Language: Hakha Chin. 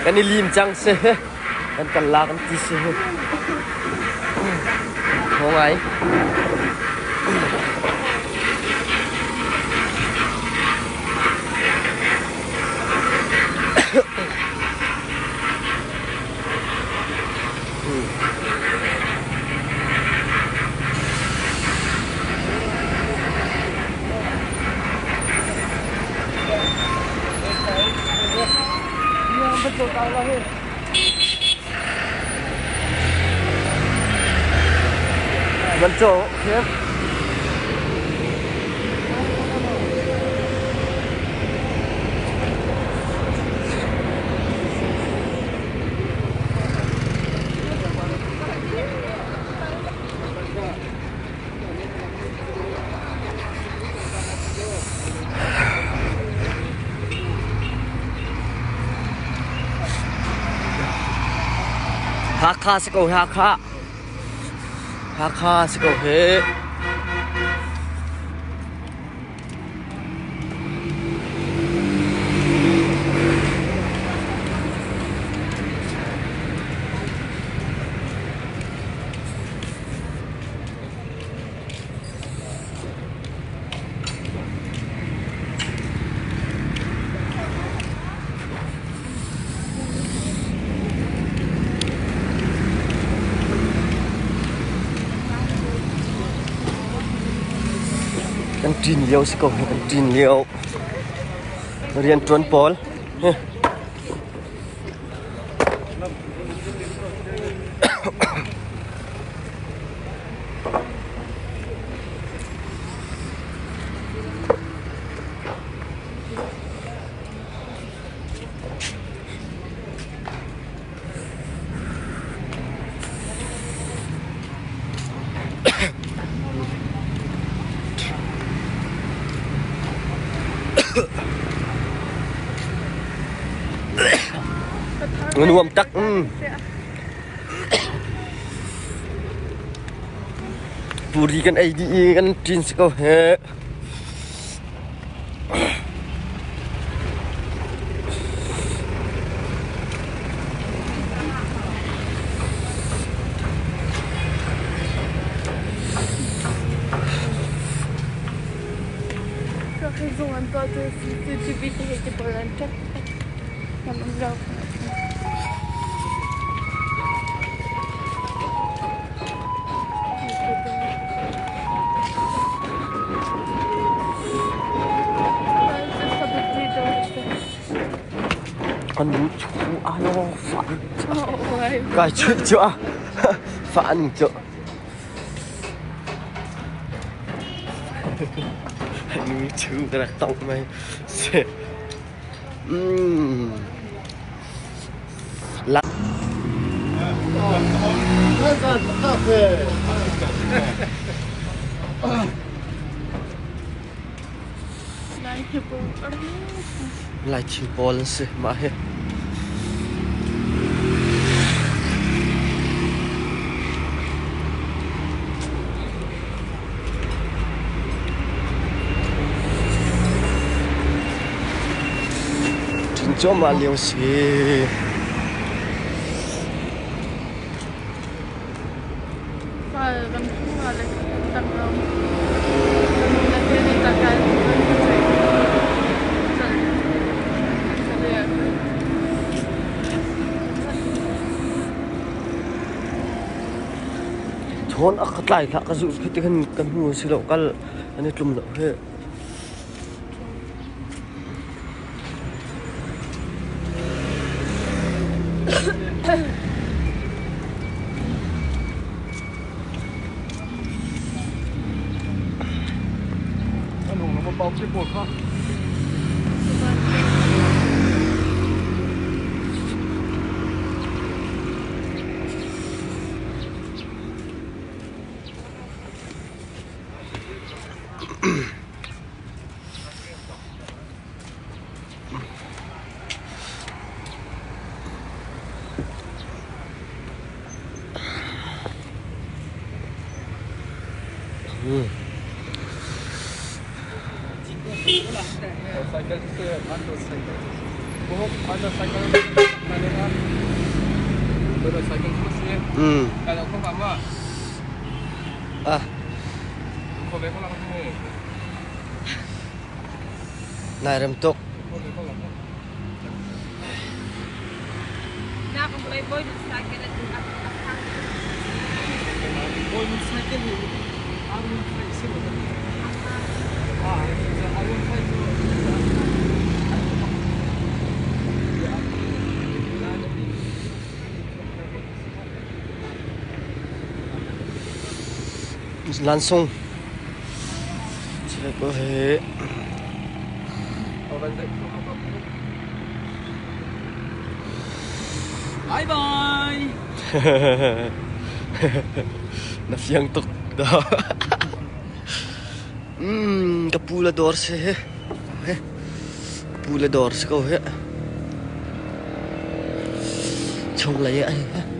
Kan i lim cang si. Kan kal la kan ti si. Thaw ngai. Man cho okay. Hakha si ko Hakha. Hakha si ko hi. Kan ṭin lio si ko hi kan ṭin lio. Rianṭuan pawl. Nuam tak. Puri kan ei dih i kan ṭin si ko he. Kan chu ayo fan. Kai chu chu a fan chu. Nu chu ka rak tong mai. Se. Mm. La. Lai thil pawl an si mah hi. Ṭin cuahmah lio si. Chawn a ka tlai hlah ka zuh khi ti khan kan hnu si lo kal an i tlum lo hi. Mm. Ah. Nai rem tuk. Lansung. Ko he. Bye bye. Na fiang tuk dah. Mm, ka pu le dawr si hi. He. Pu le dawr si ko hi. Chung lei ai.